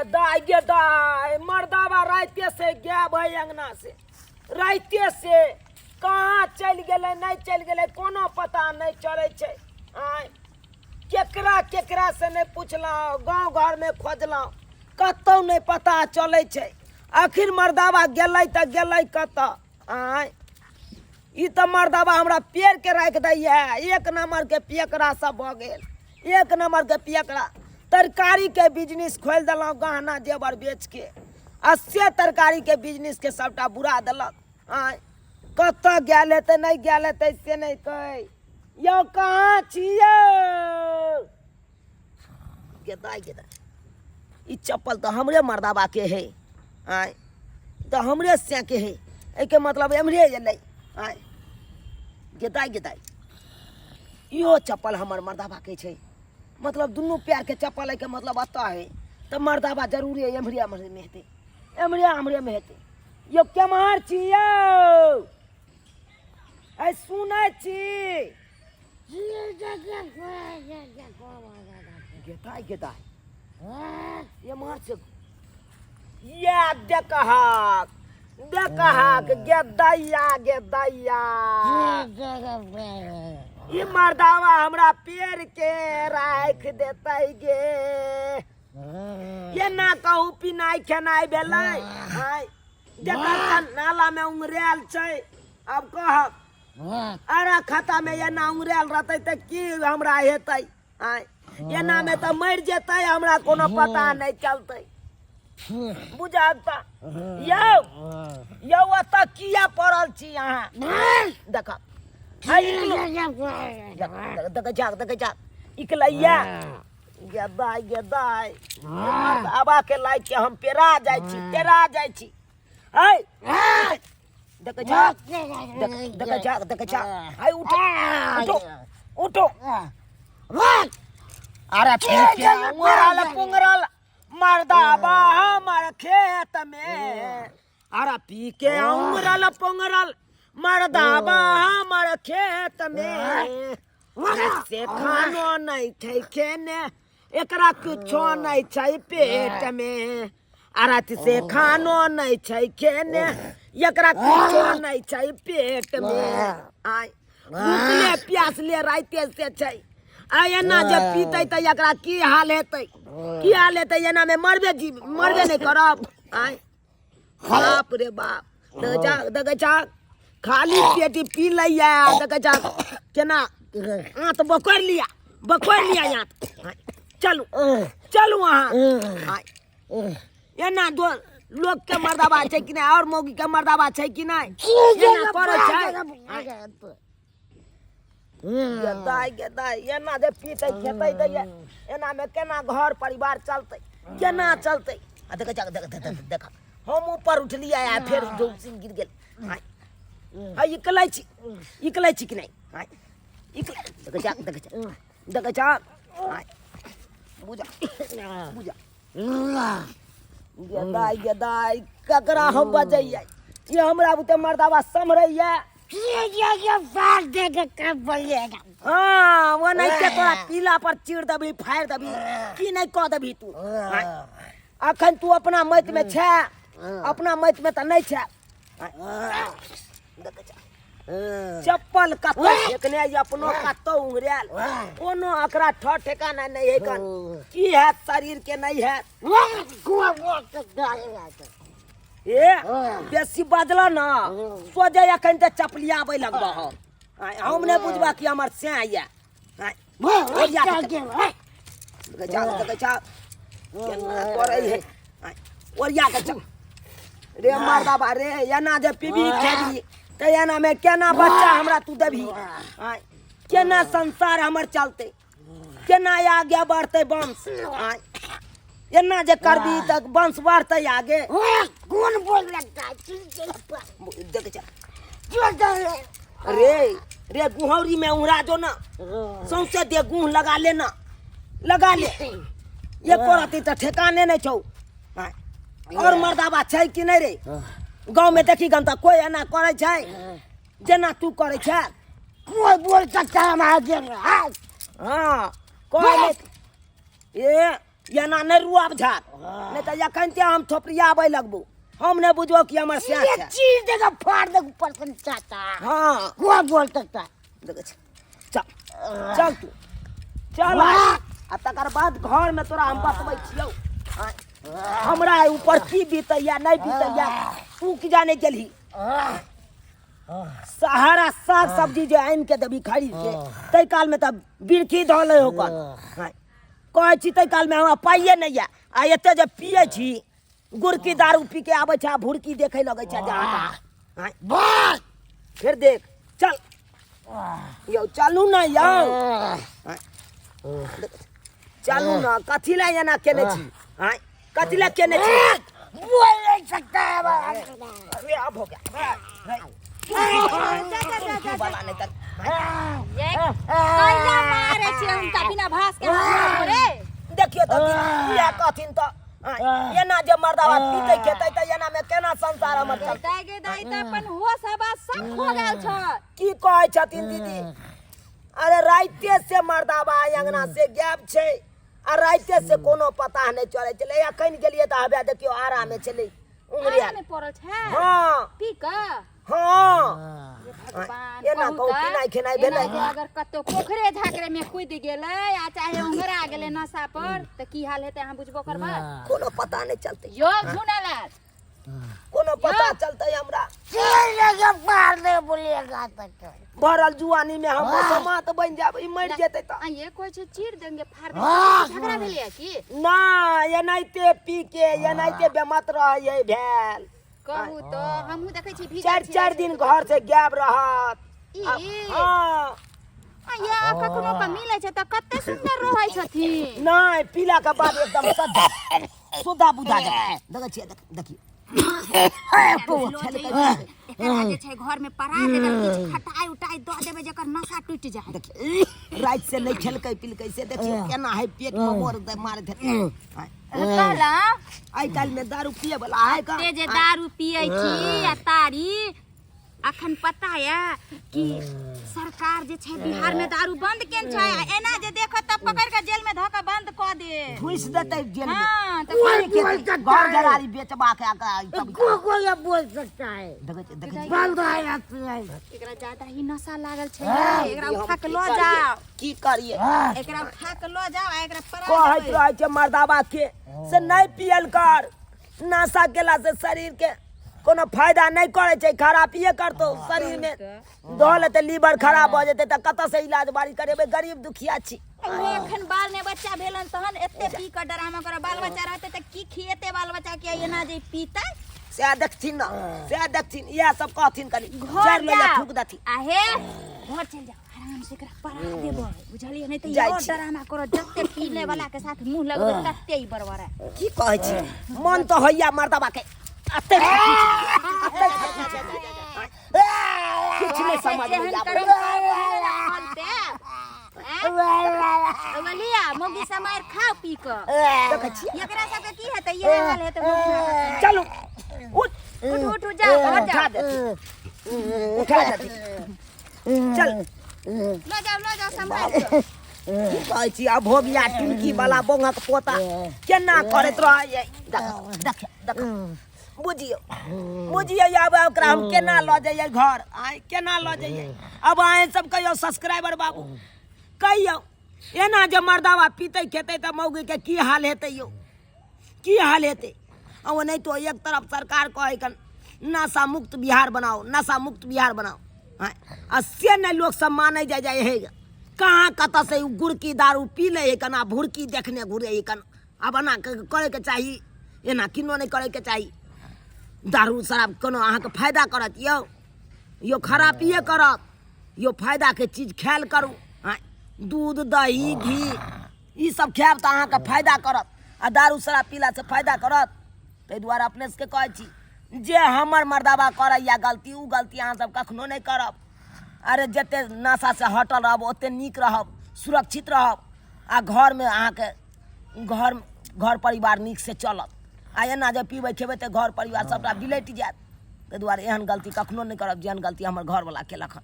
दाय गे दाय, मर्दाबा राइते से गायब है अंगना से, राइते से कहाँ चलि गेलै नहि चलि गेलै कोनो पता नहि चलै छै। आँय, केकरा केकरा से नहि पुछलहुँ, गाँव घरमे खोजलहुँ, कतहु नहि पता चलै छै। आखिर मर्दाबा गेलै तऽ गेलै कतऽ? आँय, ई तऽ मर्दाबा हमरा पेड़के राखि दैए। एक नम्बरके पियकरा सब भऽ गेल, एक नम्बरके पियकरा। तरकारीके बिजनेस खोलि देलहुँ गहना जेवर बेचके, आ से तरकारीके बिजनेसके सबटा बुरा देलक। आँय, कतऽ गेल हेतै नहि गेल हेतै से नहि कहै। यौ कहाँ छी यौ? गेदाय गेदाय, ई चप्पल तऽ हमरे मर्दाबाके है। आँय, तऽ हमरे सैके है, एहिके मतलब एम्हरे एलै। आँय गेदाय गेदाय, इहो चप्पल हमर मर्दाबाके छै, मतलब दुनू पैरके चप्पल एहिके मतलब एतऽ है, तऽ मर्दाबा जरूरे एम्हरे एम्हरेमे हेतै, एम्हरे एम्हरेमे हेतै। यौ केम्हर छी यौ? ऐ सुनै छी? गेदाय गेदाय, एम्हर से या देखहक देखहक गेदैया गेदैया, ई मर्दावा हमरा पेड़ के राखि देतै गे। एना कहू पिनाइ खेनाइ भेलै? आँय, देखहक नाला में उंगरायल छै। आब कहक अरे खाता में एना उंगरायल रहतै तऽ की हमरा हेतै? आँय, एना में तऽ मरि जेतै, हमरा कोनो पता नहि चलतै। बुझल तऽ यौ यौ ओतऽ किया पड़ल छी अहाँ? देख देख जाग, देख जाग, इकलैया गेदाय गेदाय, आबा के लाइक के हम पेरा जाइ छी, पेरा जाइ छी। है देख जा, देख देख जा, देख जा। हाय, उठो उठो उठो। अरे ठीक है, उंगरल पुंगरल मर्दाबा हमर खेत में। अरे पी के उंगरल पुंगरल मर्दाबा हमर खेत में, से खानो नहीं छै खेने, एकरा कुछो नहीं छै पेट में। आ राति से खानो नहीं छै खेने, एकरा कुछो नहीं छै पेट में। आय, भूखले प्यासले राइते से छै, आ एना जे पीतै तऽ एकरा की हाल हेतै, की हाल हेतै? एना में मरबे जी मरबे नहीं करब। आय बाप रे बाप, देखै छह देखै छह, खाली पेटी पी लैया। देखै छह केना आँत बकोरि लिया, बकोरि लिया आँत। चलू चलू अहाँ। आय, एना दो लोक के मर्दाबा छै कि नहि, और मौगी के मर्दाबा छै कि नहि, एना करै छै? गेदाय गेदाय, एना जे पीतै खेतै दैया, एना मे केना घर परिवार चलतै, केना चलतै? आ देख देख देख देख देख, हम ऊपर उठलियै आ फेर डोलसिन गिर गेल। आय आ इकलै छी, इकलै छी कि नहि? आय इकलै, देख जा देख जा देख जा। आय बुझा बुझा गेदाय गेदाय, ककरा हम बजैयै? ये हमरा बुते मर्दाबा सम्हरैया? हाँ, वो नहीं के तोरा पीला पर चीर देबी, फाड़ देबी की नहीं कह देबी तू। अखन तू अपना मत में छे, अपना मत में तऽ नहीं छे। चप्पल कतौ फेकने ये, अपनो कतौ उंगरायल, कोनो एकरा ठर ठेकाना नहीं है। कन की हैत शरीर के नहीं हैत। ए बेसी बजल न सोझे अखन तऽ चपलियाबै लगबह। हम आँय, हम नहि बुझबा कि हमर सैं यऽ। आँय, ओरिया के चल। देखै छह देखै छह केना करै है? आँय, ओरिया के चल रे मर्दाबा रे। एना जे पीबी खेबी तऽ एना मे केना बच्चा हमरा तू देबही? आँय, केना संसार हमर चलतै, केना आगे बढ़तै वंश? आँय, एना जे करबी तऽ वंश बढ़तै आगे? कौन बोल लगता है? देख जा रे रे, गुहौरी में उड़ा जो ना, सौंसे दे गुह लगा ले ना, लगा ले। ये करती तऽ ठेकाने नहीं छौ। आँय, और मर्दाबा छै कि नहीं रे गाँव में? देखी गन तऽ कोई एना करै छै जेना तू करै छै? कोई बोल सकता है हमारा जेल में? हाँ, कोई नहीं। ए एना नहि रुआब झाड़, नहि तऽ एखन ते हम थोपड़ियाबै लगबो। हम नहि बुझबो कि हमर सएह ये छै। चीज देगा फाड़ देगा ऊपर से चाचा। हाँ। कोई बोल सकता है? देखै छी, चल चल तू चल आइ। आ तकर बाद घर में तोरा हम बतबै छियौ। आँय, हमरा ऊपर की बीतैया नहि बीतैया तू की जाने गेलही। सहारा साग सब्जी जे आनि के देबी खरीद के ताहि काल में तऽ बिरखी धऽ लै ओकर। आँय, कहै छी ताहि काल में हमरा पाइए नहि यऽ, आ एते जे पियै छी गुड़की दारू पी के आबै छै आ भुरकी देखै लगै छै जहाँ तहाँ। आँय, बस फेर देख, चल यौ, चलू ने यौ। आँय, चलू ने, कथी लए एना केने छी? आँय, कथी लए केने छी? बोल नहीं सकता है बस। अरे अब हो गया। वाला नहीं तर ये कैला मारे छै हुनका बिना भास के हम रे। देखियो तऽ इएह कहथिन तऽ आँय, एना जे मर्दाबा पीतै खेतै तऽ एना मे केना संसार हमर चलतै? दाइ गे दाइ, तऽ अपन होश हवा सब खो गेल छ। की कहै छथिन दीदी? अरे राइते से मर्दाबा अंगना से गायब छै आ राइते से कोनो पता नहि चलै छलै। अखन गेलियै तऽ हवे देखियौ आरा मे छलै उंगरिया आरा मे पड़ल छै। हाँ। पी कऽ? हाँ। हे भगवान, एना कहू कहू, तऽ, पिनाइ खेनाइ एना भेलै? जे अगर कतौ पोखरे झाकरे में कूदि गेलै आ चाहे ओंघरा गेलै नशा पर तऽ की हाल हेतै अहाँ बुझबो करबै? कोनो पता नहि चलतै। यौ झुनालाल, कोनो पता चलतै हमरा? चीज देगा फाड़ दे बोलिएगा तक। भरल जुआनी में हम समात बनि जायब, ई मरि जेतै तऽ। आ ये कहै छै चीर देंगे फाड़ देंगे, झगड़ा भेलैया की? ना, एनाहिते पी के एनाहिते बेमत रहै भेल। कहू तऽ, हमहूँ देखै छी भीजल चारि छी। चारि दिन घर से गायब रहत। ई हाँ। आ ये कखनो के मिलै छै तऽ कते सुन्दर रहै छथिन। नहि, पीला के बाद एकदम सद्दा सुधा बुझा जाय। देखै छियै, देखियौ। एकरा जे छै घर में पड़ा देबै, किछु खटाइ उटाइ दऽ देबै जेकर नशा टूटि जाय। राति से नहि खेलकै पिलकै से देखियौ केना है, पेट में मोर दे मार देतै। कहलहुँ आइ काल्हि में दारू पिए वाला है का? ते जे दारू पियै छी आ तारी, अखन पता यऽ कि सरकार जे छै बिहार में दारू बंद केने छै, आ एना जे देखत तऽ पकड़ के जेल में धऽ के बंद कऽ दे। घुसि देतै जेल में। हाँ, तऽ कोई बोल सकता घर है? घरारी बेचबा के आ के तब को कोई अब बोल सकता है? देखै छियै, देखै छियै। बंद है अपने। एकरा ज्यादा ही नशा लागल छै, एकरा उठा के लऽ जाओ। की करिए? एकरा उठा के लऽ जाओ आ एकरा पड़ा कहैत देबै। रहै छै मर्दाबा के से नहि पियल कर, नशा केला से शरीर के कोनो फायदा नहि करै छै, खराबिए करतौ। शरीर मे धऽ लेतै, लीवर खराब भऽ जेतै तऽ कतऽ से इलाज बारी करेबै? गरीब दुखिया छी। ओ एखन बाल ने बच्चा भेलन तहन एते पी कऽ डरामा कर, बाल बच्चा रहतै तऽ की खिएतै बाल बच्चा के एना जे पीतै? सएह देखथिन ने, सएह देखथिन, इएह सब कहथिन। कनि घर जड़ि लऽ जाओ थूक देथिन। आ हे घर चलि जाओ, आराम से एकरा पड़ा देबै, बुझलियै? नहि तऽ जाइ और छी। डरामा करत। जते पीने वाला के साथ मुंह लगबै तते ही बड़बड़ा। की कहै छी, मन तऽ होइया मर्दबा के अते अते किछु नहि समझ में जेहन आबै। करम करब ओहने ने फल पायब। आँय? लिया मौगी सब मारि खाओ पी कऽ। देखै छियै एकरा सबके की हेतै? इएह हाल हेतै मौगी मारके। चलू, उठ। उठ उठ उठ, जाओ घर उठा जाओ। देथिन, उठा देथिन, चल। लऽ जाओ, लऽ जाओ, सम्हारि कऽ। की कहै छी, आब भोगिया टुनकी वाला बोंगक पोता केना करैत रहै। देख देख देख, बुझियौ बुझियौ, आब ओकरा हम केना लऽ जइयै घर? आइ केना लऽ जइयै? अब अहाँ सब कहियौ सब्सक्राइबर बाबू, कहियौ, एना जे मर्दावा पीतै खेतै तऽ मौगीके की हाल हेतै यौ? की हाल हेतै? आ ओनाहितो एक तरफ सरकार कहै कन नशा मुक्त बिहार बनाओ, नशा मुक्त बिहार बनाओ, आँय, आ से नहि लोक सब मानै जाइ जाइ है। कहाँ कतऽ से उ गुड़की दारू पी लै है कना, भुरकी देखने घुरे है कन। आब एना करैके चाही? एना किनो नहि करैके चाही। दारू शराब कोनो अहाँके फायदा करत यौ? यौ खरापिए करत यौ। फायदाके चीज खायल करू। आँय, दूध दही घी ई सब खायब तऽ अहाँके फायदा करत, आ दारू शराब पीलासँ फायदा करत? ताहि दुआरे अपने सबके कहै छी जे हमर मर्दाबा करैया गलती, ओ गलती अहाँ सब कखनो नहि करब। अरे जते नशासँ हटल रहब ओते नीक रहब, सुरक्षित रहब, आ घरमे अहाँके घर घर परिवार नीकसँ चलत। आ एना जे पीबै खेबै तऽ घर परिवार सबटा बिलटि जायत। ताहि दुआरे एहन गलती कखनो नहि करब जेहन गलती हमर घरवला केलक हन।